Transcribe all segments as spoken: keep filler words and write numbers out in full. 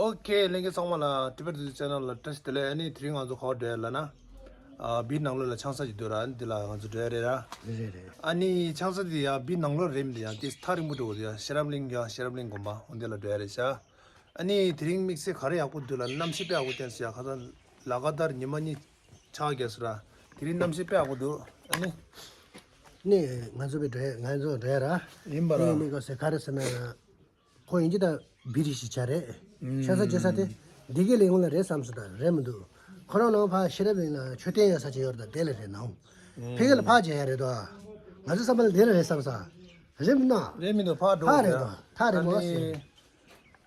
ཨོ་ཁེ། ལྷན་རྒྱས་ཚང་མ་ལ་ཊི་བེཊ་ཌི་ཆེ་ནལ་ལ་བཀྲ་ཤིས་བདེ་ལེགས། ཨ་ནི་དེ་རིང་ང་ཚོ་ག་པར་འགྲོ་ཡ་ལབ་ན། ཨ་བིར་ནང་ལོགས་ལ་ཆང་ས་ཅིག་འདུག་ར། ཨ་ནི་འདི་ལ་ང་ཚོ་འགྲོ་ཡ་རེད་ར། རེད་རེད་རེད། ཨ་ནི་ཆང་ས་འདི་ཡ་བིར་ནང་ལོགས་རེད་མི་འདུག་ཡ། དེ་ཐག་རིང་པོ་འགྲོ་དགོས་འདུག་ཡ། ཤེས་རབ་གླིང་ཡ། ཤེས་རབ་གླིང་དགོན་པ་འོ་འདི་ལ་འགྲོ་ཡ་རེད་ཤག། ཨ་ནི་དེ་རིང་དམིགས་བསལ་ག་རེ་ཡག་པོ་འདུག་ལབ་ན། གནམ་གཤིས་དཔེ་ཡག་པོ་བསྟན་སོང་ཡ། ཁ་སང་ལ་ག་དར་ཉི་མ་གཉིས་ཆར་པ་བརྒྱབ་སོང་ར། དེ་རིང་གནམ་གཤིས་དཔེ་ཡག་པོ་འདུག། ཨ་ནི་ནི་ང་ཚོ་བའི་འགྲོ་ཡ། ང་ཚོ་འགྲོ་ཡ་ར། ཡིན་པ་ར། ནི་ནི་ག་ཟེ་ག་རེ་ཟེར་ན། ཁོ་ཡིན་གྱི་ད་བིར་ཞིག་བྱ་རེད། ཤ་ས་བྱེད་ས་དེ་འདི་གའི་ལས་ཁུངས་ལ་རེད་བསམ་སོང་། ད་རེད་མི་འདུག། ཁོ་རང་ནང་ཕ་ཤེས་རབ་གླིང་ལ་མཆོད་རྟེན་ཡོད་ས་ཅིག་ཡོད་རེད། ད་དེ་ལ་རེད་ནའང་། ཕ་གི་ལ་ཕ་བྱེད་ཡ་རེད་དོ། ང་ཚོ་བསམ་པ་ལ་དེ་ལ་རེད་བསམ་ས། རེད་མི་ན། རེད་མི་འདུག། ཕ་འགྲོ་ཕ་རེད་དོ། ཐ་རེད་མོ་ཟེར།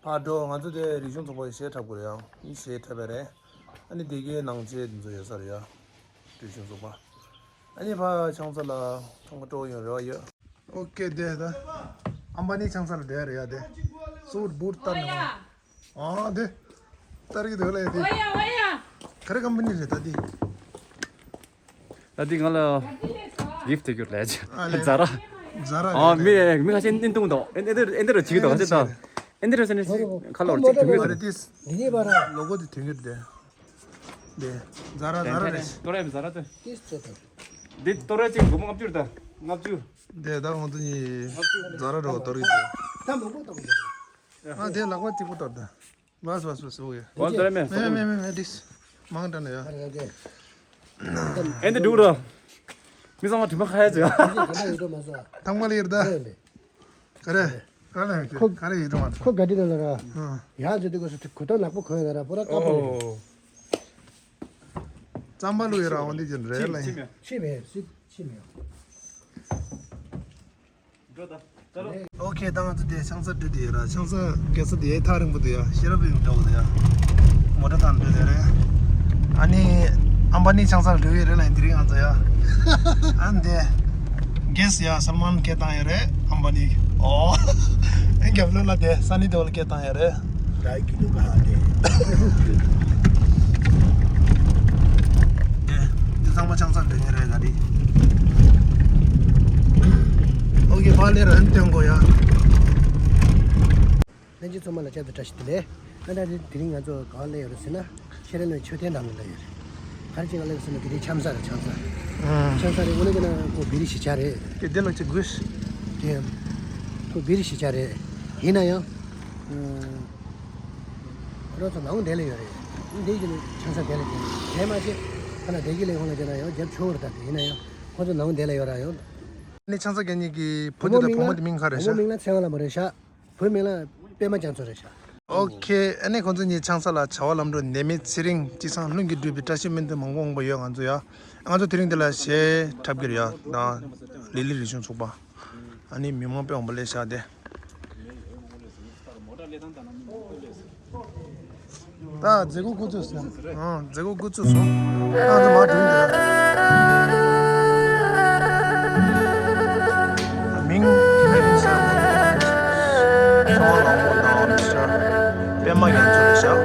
ཕ་འགྲོ། ང་ཚོ་དེ་རིག་གཞུང་ཚོགས་པ་ཞེ་འཁྲབ་དགོས་རེད་ཡ། ཞེ་འཁྲབ་པ་རེད། ཨ་ནི་དེ་གའི་ནང་ཆེ་འདི་ཚོ་ཡོད་ས་རེད་ཡ། རིག་གཞུང་ཚོགས་པ། ཨ་ནི་ཕ་ཆང་ས་ལ་ཚོང་ཁ་སྤྲོ་ཡོང་རེ་བ་ཡོད། ཨོ་ཁེ། དེ་ད་ཨམ་བ་ནི་ཆང་ས་ལ་བསྡད་རེད་ཡ། དེ་སུ་བུར་བུར་ལྟར་ནས། ཨ་དེ་ལྟར་གྱི་འདུག་ལ་ཡ། དེ་ག་རེ་ཀམ་པ་ནི་རེད་ད་དེ། ད་དེ་ང་ལ་གིཕ་ཊི་དེ་རྒྱུ་ལས་ཅི། ཨ་ལས། ཛ་ར། ཛ་ར་ཨ་རེད་མི་ད། མི་ཁ་ཤས་ཨེ་འདུག་འདུག། ཨེ་འདི་ཨེ་འདི་ར་བྱེད་ཀྱི་འདུག་ཁ་ཤས་ད། ཨེ་འདི་ར་ཟེར་ནས་ཁ་ལོར་ཅིག་དུས་ཨ་རེ་ངེས་དེ་ལོ་གོ་དེ་དུས་ངེས་དེ། དེ་ཛ་ར་ཛ་ར་རེད། ཏོ་རེ་ཛ་ར་དེ། ཏིས་ཙེ་ཏོ། འདི་ཏོ་རེ་ཅིག་སྒོར་མོ་ལྔ་བཅུ་རེད་ད། ལྔ་བཅུ། འདི་ད་ང་ཚོ་གཉིས་ཛ་ར་རོ་ཏོ་རེ་ཏོ། ད་མང་པོ་ཏོ་རེ། ཨ་དེ་ལག་པ་གཅིག་པོ་ཏོ་རེ་ད། བས་བས་བས་ཨོ་ཡ། ཏོ་རེ་མེ། མེ་མེ་མེ་མེ་ཏིས། མང་དྲན་ལ་ཡ། ཨེ་འདི་འདུག་ར། མི་ཚང་མ་དྲི་མ་ཁ་ཡ་ཙེ། ཐང་མ་ལ་ཡིར་ད། ག་རེ། ག་རེ་ཡོད་ག་རེ་ཡོད་དོ་མ་ཁོ་ག་དྲི་ད་ལ་ར། ཡང་ཙེ་དུ་གོ་སུ་གུ་ཏོ་ནག་པོ་ཁོ་ཡ་ལ་ར་པོ་ར་ཀ་པོ་ལ། ཙམ་པ་ལུ་ཡོད་ར་འོན་ཏེ་ཅན་རེད་ལ་ཡིན། ཕྱི་མེད་ཕྱི་མེད། འགྲོ་ད། ཨོ་ཁེ། ད་ང་ཚོ་དེ་ཆང་ས་འགྲོ་དེ་ཡོད་ར། ཆང་ས་རྒྱག་ས་དེ་ཐག་རིང་པོ་དེ་ཡ། ཤེས་རབ་གླིང་འགྲོ་དེ་ཡ། མོ་ཊ་ཐང་འགྲོ་དེ་རེད། ཨ་ནི་ཨམ་བ་ནི་ཆང་ས་འགྲོ་ཡི་རེད་ལ་ཡིན། དེ་རིང་ང་ཚོ་ཡ། ཨ་ནི་དེ་གེ་སི་ཡ་སལ་མན་སྐད་བཏང་ཡོད་རེད། ཨམ་བ་ནི། ཨོ། ཨེ་རྒྱབ་ལོགས་ལ་དེ་སན་ནི་དེ་ཝོལ་སྐད་བཏང་ཡོད་རེད། ད་ཀི་ལོ་ག་དེ། དེ་དེ་ཚང་མ་ཆང་ས་འདོན་ཡ་རེད་ལ་དེ། ཨོ་ཁེ། ཕ་ལེ་ར་ཨན་སྟོན་གོ་ཡ། ལྷན་རྒྱས་ཚང་མ་ལ་བསྐྱར་དུ་བཀྲ་ཤིས་བདེ་ལེགས། ཨ་ད་དེ་དེ་རིང་ང་ཚོ་ག་པར་སླེབས་ཡོད་རེད་ཟེར་ན། ཤེས་རབ་གླིང་མཆོད་རྟེན་འགྲམ་ལ་སླེབས་ཡོད་རེད། ག་རེ་བྱེད་ག་སླེབས་ཟེར་ན་དེ་རིང་ཆང་ས་རེད། ཆང་ས། ཨ། ཆང་ས་རེད། འོ་ན་དེ་ན་ཁོ་བེ་རི་ཞིག་བྱ་རེད། དེ་དེ་ལ་ཅིག་དགོས། དེ་ཁོ་བེ་རི་ཞིག་བྱ་རེད། ཡིན་ན་ཡང་། ཨ། ཁོ་རང་ཚོ་ནང་དེ་ལ་ཡོད་རེད། འདི་ཡིན་ཆང་ས་དེ་ལ་དེ་དེ་མ་བྱེད། ཁ་ན་བདེ་སྐྱིད་ལས་ཁོང་ལ་བྱས་ན་ཡང་རྒྱབ་ཆོག་རེད། ད་དེ་ཡིན་ན་ཡང་ཁོ་ཚོ་ནང་དེ་ལ་ཡོད་ར་ཡང་། ནི་ཆང་ས་རྒྱག་མཁན་གྱི་བུ་དེ་དང་བུ་མོ་མིང་ལ་བུ་མོ་དེ་མིང་ག་རེ་བུ་མོ་ཤག་མིང་ལ་ཚེ་དབང་ལ་མ་རེད་ཤག་བུའི་མིང་ལ་པད་མ་རྒྱ་མཚོ་རེད་ཤག་ཨོ་ཁེ། ཨ་ནི་ཁོང་ཚོ་གཉིས་ཆང་ས་ལ་བྱ་བ་ལམ་འགྲོ་ནད་མེད་ཚེ་རིང་སྐྱིད་སང་ལྷུན་གྱིས་གྲུབ་པའི་བཀྲ་ཤིས་སྨོན་འདུན་མང་པོ་འོང་པ་ཡོད། ང་ཚོ་ཡ། ང་ཚོ་དེ་རིང་འདི་ལ་གཞས་འཁྲབ་ཀྱི་རེད་ཡ། ད་ལི་ལི་རིག་གཞུང་ཚོགས་པ། ཨ་ནི་མི་མང་དཔེ་འོང་པ་ལས་ཤག་དེ། ད་མཛད་སྒོ་འགོ་ཚུགས་སོང་། ཨང་། མཛད་སྒོ་འགོ་ཚུགས་སོང་། ཨང་། ད་མར་འགྲོ་འདོད། མིང་། མིང་ཟེར་བ། ཚོང་ལམ་བུ་དང་ཨོ་ནི་སི་ཊར་པད་མ་རྒྱ་མཚོ་རེད་ཤག་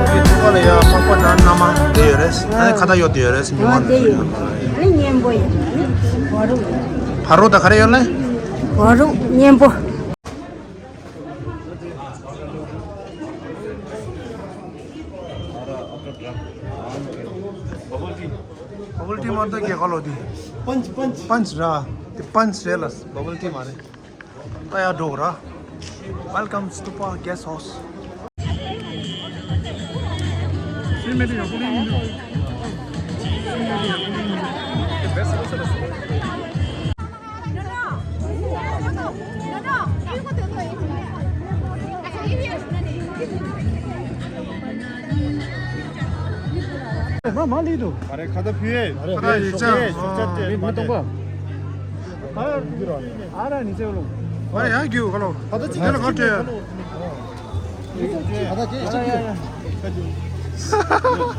ཨོ་ཁེ། ཐུག་པ་ལ་ཡ་པགས་པ་དང་མནའ་མ་དེ་ཡོད་རེད། ཨ་ནི་ཁ་བཏགས་ཡོད་དེ་ཡོད་རེད། མི་མང་དེ་ཡོད། ཨ་ནི་གཉན་པོ་ཡོད། ཨ་ནི་བ་རུ། བ་རུ་དང་ག་རེ་ཡོད་ལེ། བ་རུ་གཉན་པོ། བ་བལ་ཊི་མ་ད་གེ་ག་ལོ་དེ། པན་ཆི། པན་ཆི། པན་ཆི་ར། དེ་པན་ཆི་རེད་ལ། བ་བལ་ཊི་མ་རེད། ད་ཡར་འགྲོ་དགོས་ར། Welcome to Stupa Guest House. མ་མ་ལི་དུ། ཨ་རེ་ཁ་ད་ཕུ་ཨེ། ཨ་རེ་ཁ་ད་ཡིག་ཆ། མི་མི་སྟོང་པ། ཨ་ར་ནི་ཚེ་ལོ། ཨ་རེ་ཡང་རྒྱུ་ག་ལོ། ཁ་ད་ཅི་ཁ་ད་ཅི་ཁ་ད་ཅི་ཁ་ད་ཅི་ཁ་ད་ཅི་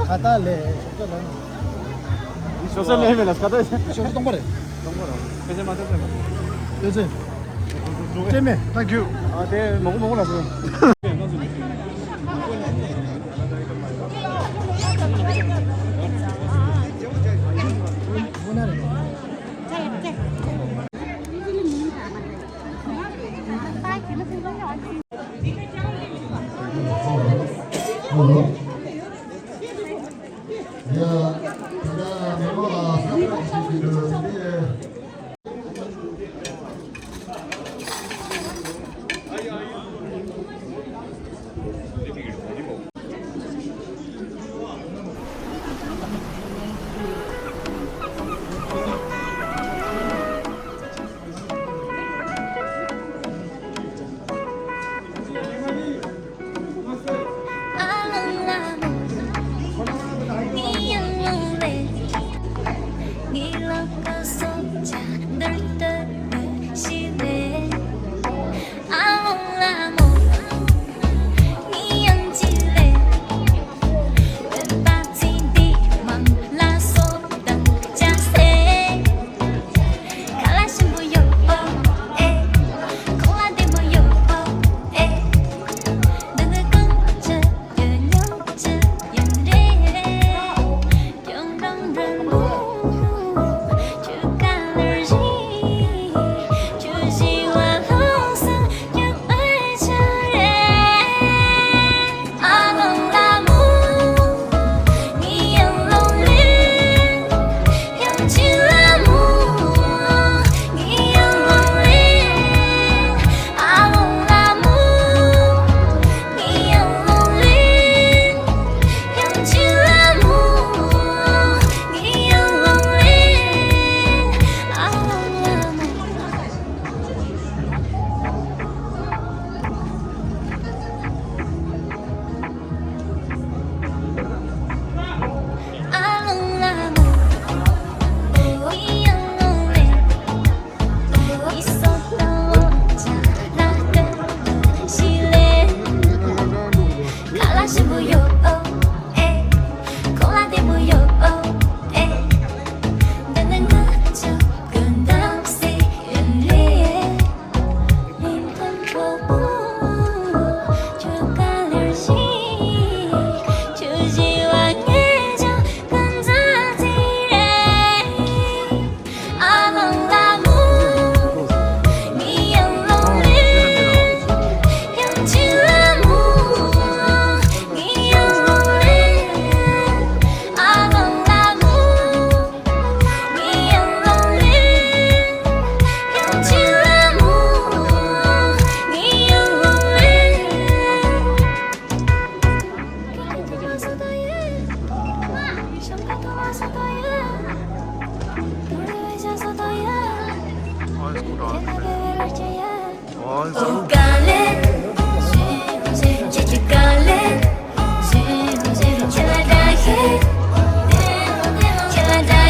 ཁ་ད་ལེ། ཤོག་ས་ལེ་མེ་ལ་ཁ་ད་ཤོག་ས་སྟོང་པ་རེད། སྟོང་པ་རེད། ཕལ་ཆེར་མ་ཐེབས་ཚེ་མ་ཐེབས་ཚེ། ལྟོས་ཚེ། ལྟོས་མེ། Thank you. ཨ་དེ་མང་པོ་མང་པོ་ལ་སོ།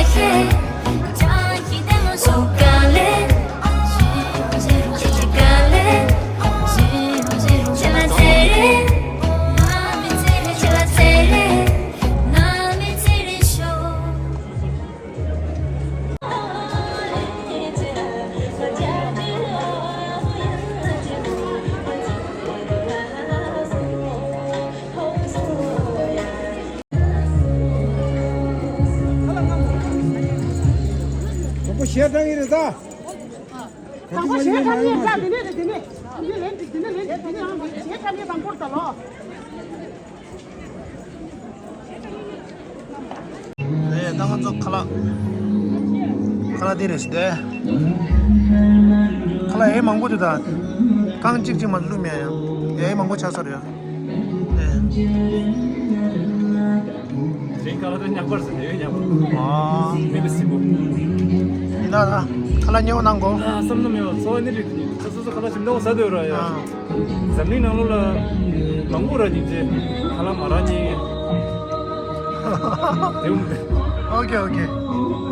དང་པོ་གཞས་བཏང་གི་རེད་ད། དང་པོ་གཞས་བཏང་གི་ཡིན་ད། དེ་ནས་རེད། དེ་ནས་དེ་ནས་ལན་དེ་དེ་ནས་ལན་དེ་དེ་ནས་ཨང་གཞས་བཏང་གི་དང་པོར་ད་ལོ། ཨེ་ད་ང་ཚོ་ཁ་ལག་ཁ་ལག་དེ་རེད་ཟེར་ཏེ། ཁ་ལག་ཨེ་མང་པོ་འདུག་ད། རྐང་གཅིག་གཅིག་མ་བླུགས་མེད་ཡང་ཨེ་མང་པོ་ཆགས་ས་རེད། ཨེ། དེ་ཁ་ལག་དེ་ཉག་པར་ཟེར་ཡོད་ཉག་པ། ཨ། མི་ལ་སྲིན་པོ། ཡིན་ན་ད་ཁ་ལག་ཉོ་གནང་གོ། ཨ་བསམ་བློ་མེད་པ་འཚོ་བ་ནི་རིགས་དེ་ཉིད་ད་སོ་སོ་ཁ་ལག་ཞིམ་ནོ་ཟ་འདོད་ར་ཡ། ཨ། འཛམ་གླིང་ནང་ལོགས་ལ་མང་པོ་ར་སྙིང་རྗེ་ཁ་ལག་མ་རག་སྙིང་། དེ་འུ་དེ། ཨོ་ཀེ་ཨོ་ཀེ།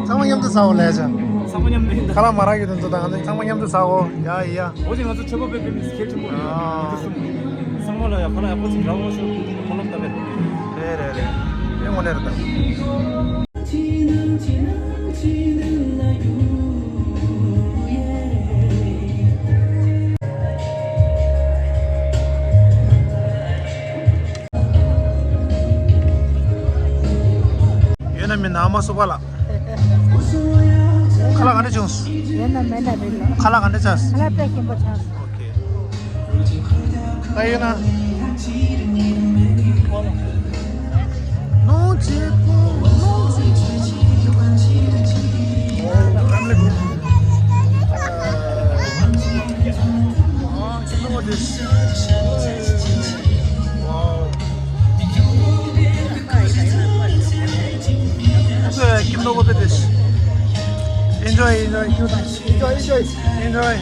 ཚང་མ་མཉམ་དུ་ཟའོ་ལས་ཅང་། ཚང་མ་མཉམ་དུ་ཡིན་ད། ཁ་ལག་མ་རག་ཡོད་དུ་འཚོ་དང་ཚང་མ་མཉམ་དུ་ཟའོ། ཡ་ཡ། འོ་ཅི་ང་ཚོ་ཆོས་པ་པའི་པའི་མི་སྐད་ཆེན་པོ་རེད། ཨ། མི་ཚོ་གསུམ། ཚང་མ་ལ་ཡ་ཁ་ལག་ཡག་པོ་ཅིག་རག་འོང་ཤོག་ཁོ་ལོག་ལྟ་བས། རེད་རེད་རེད། དེ་དངོས་གནས་རེད་ད། ཡོད་ན་མིན་ན་ཨ་མ་སུ་པ་ལགས། ཁ་ལག་ག་འདྲ་བྱུང་། ཡོད་ན་མེད་ན་རེད་ལ། ཁ་ལག་ག་འདྲ་བྱས། ཁ་ལག་དཔེ་ཞིམ་པོ་བྱུང་། ཨོ་ཀེ། ད་ཡོད་ན། ནོར་བྱེད་པོ་ནོར་བྱེད་པོ། ཨོ། ཨ་ལེ། ཨ། ཁྱིམ་ནོར་བ་དེ། ཝའོ། ཁྱིམ་ནོར་བ་དེ། Enjoy, enjoy, enjoy, enjoy, enjoy.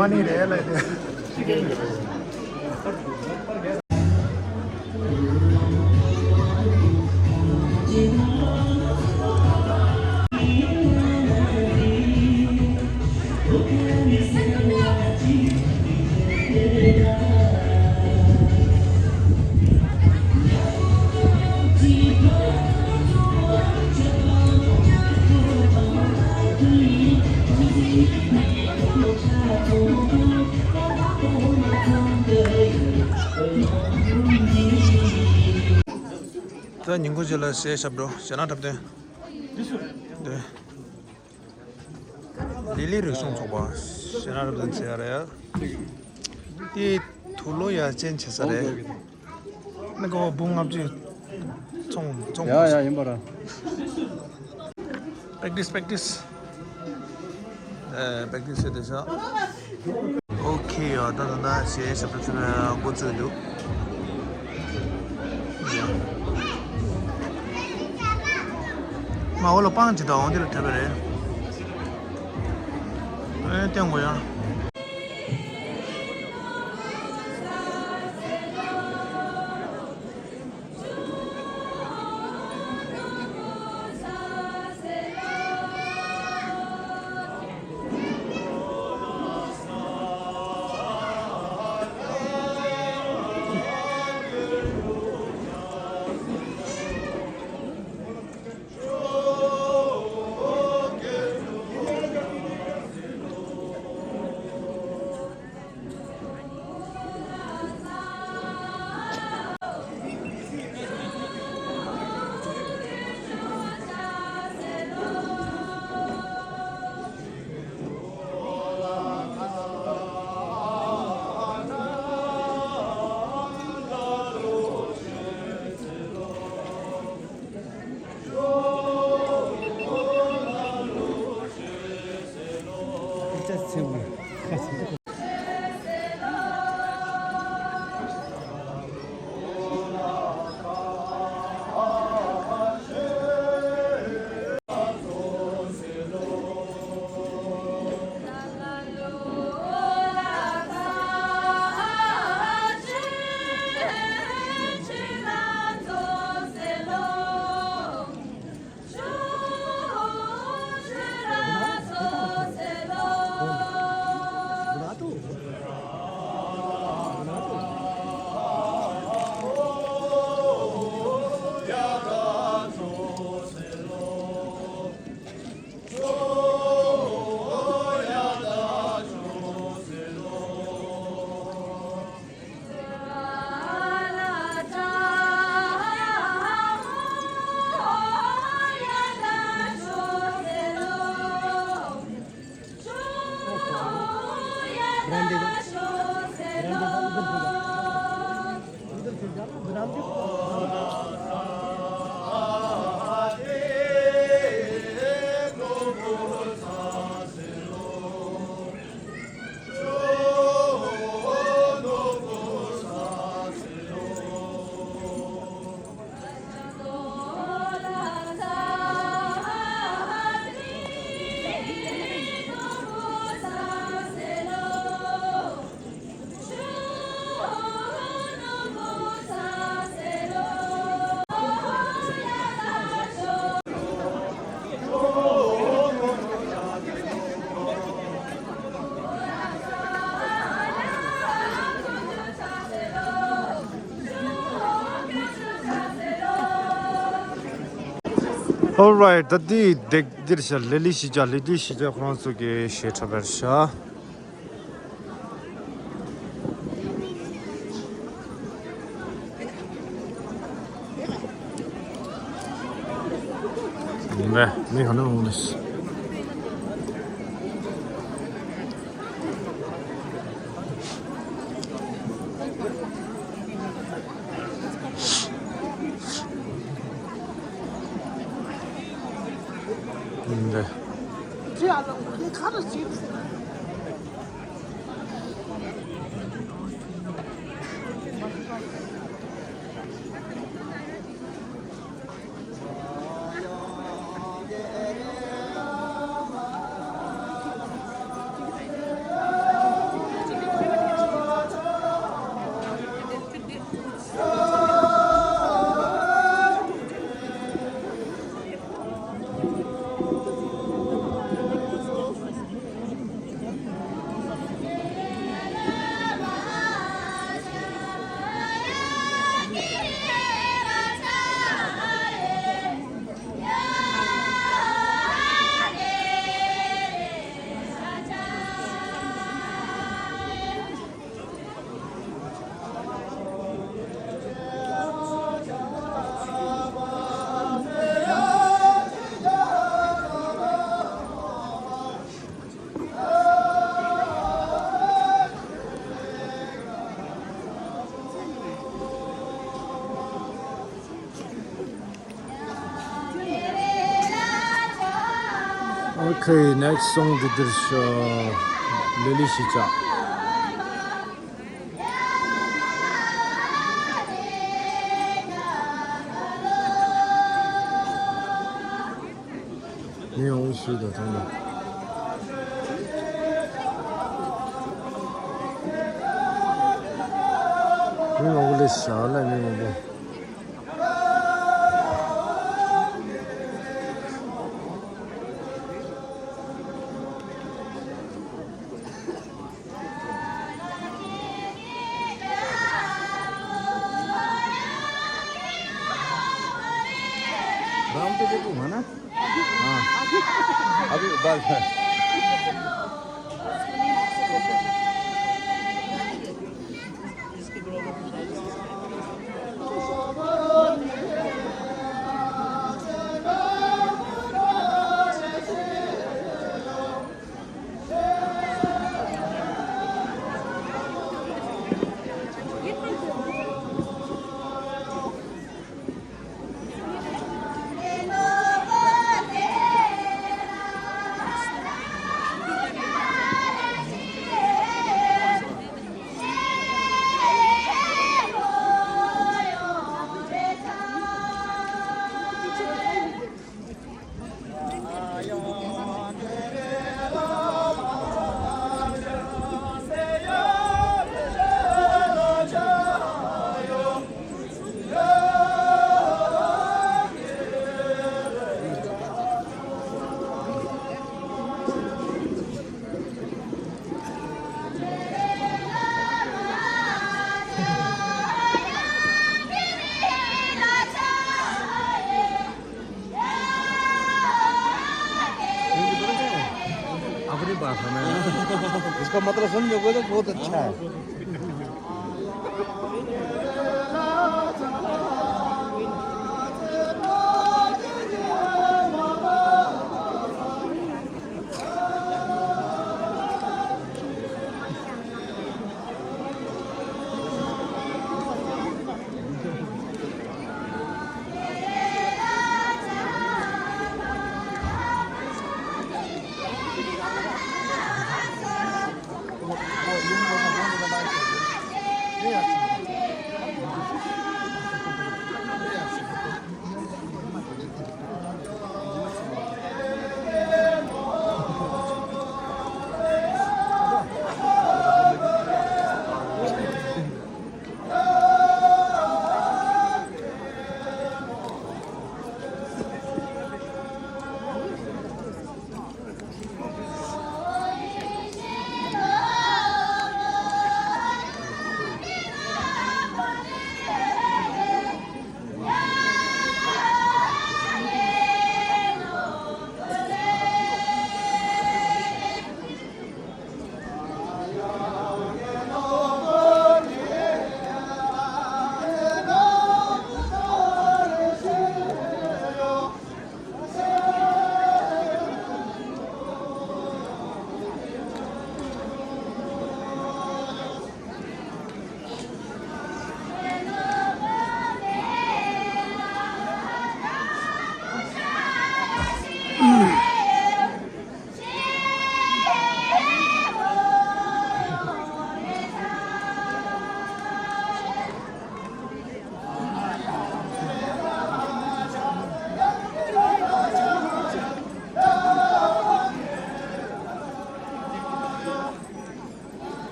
མ་ཎི་རེད་ལ་དེ། ད་ཉིན་གུང་རྗེས་ལ་གཞས་ཞབས་བྲོ་གཞས་སྣ་འཁྲབ་སྟོན། འདི། ལི་ལི་རིག་གཞུང་ཚོགས་པ་གཞས་སྣ་འཁྲབ་སྟོན་བྱེད་ཡ་རེད། དེ་དུག་ལོག་ཡ་ཅན་བྱེད་ས་རེད། ནི་གོ་འབུམ་ལྔ་བཅུ་ཚོང་ཚོང་། ཡ་ཡ་ཡིན་པ་ར། Practice, practice. ཨེ། practice བྱེད་དེ་ཤག་ཨོ་ཁེ། ཡ་ད་ད་ད་གཞས་ཞབས་བྲོ་ཚོས་འགོ་བཙུགས་འདུག་མ་འོ་ལ་སྤང་ཅི་དང་འོང་དེ་ལ་འཕྲད་པ་རེད། བསྟན་དགོས་ཡ། Alright, ད་འདི་འདི་འདིར་བཞག་ལི་ལི་གཞིས་ཆགས། ལི་ལི་གཞིས་ཆགས་ཁོ་རང་ཚོ་གི་གཞས་འཁྲབ་པར་བཞག་ནས་མི་ག་ནས་འོང་ནས། འདི། Okay, next song འདི་འདིར་ཤོ་ལི་ལི་གཞིས་ཆགས། མི་ཡོང་ཤི་དང་ཚང་མ། མི་མང་པོ་སླེབས་ཤག་ལ། མི་མང་པོ། राम तो देखो है ना। हाँ। अभी बस। अपनी भाषा में। इसका मतलब समझोगे तो बहुत अच्छा है।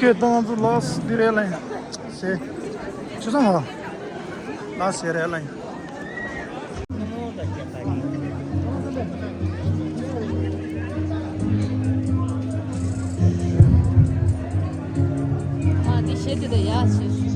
ཁྱེད་ད་ང་ཚོ་ལགས་འདི་རེད་ལ་ཡིན། ཟེར། ཆུ་ཚང་ལ། ལགས་ཟེར་རེད་ལ་ཡིན། ཨ་འདི་བཤད་དེ་ད་ཡག་བྱས།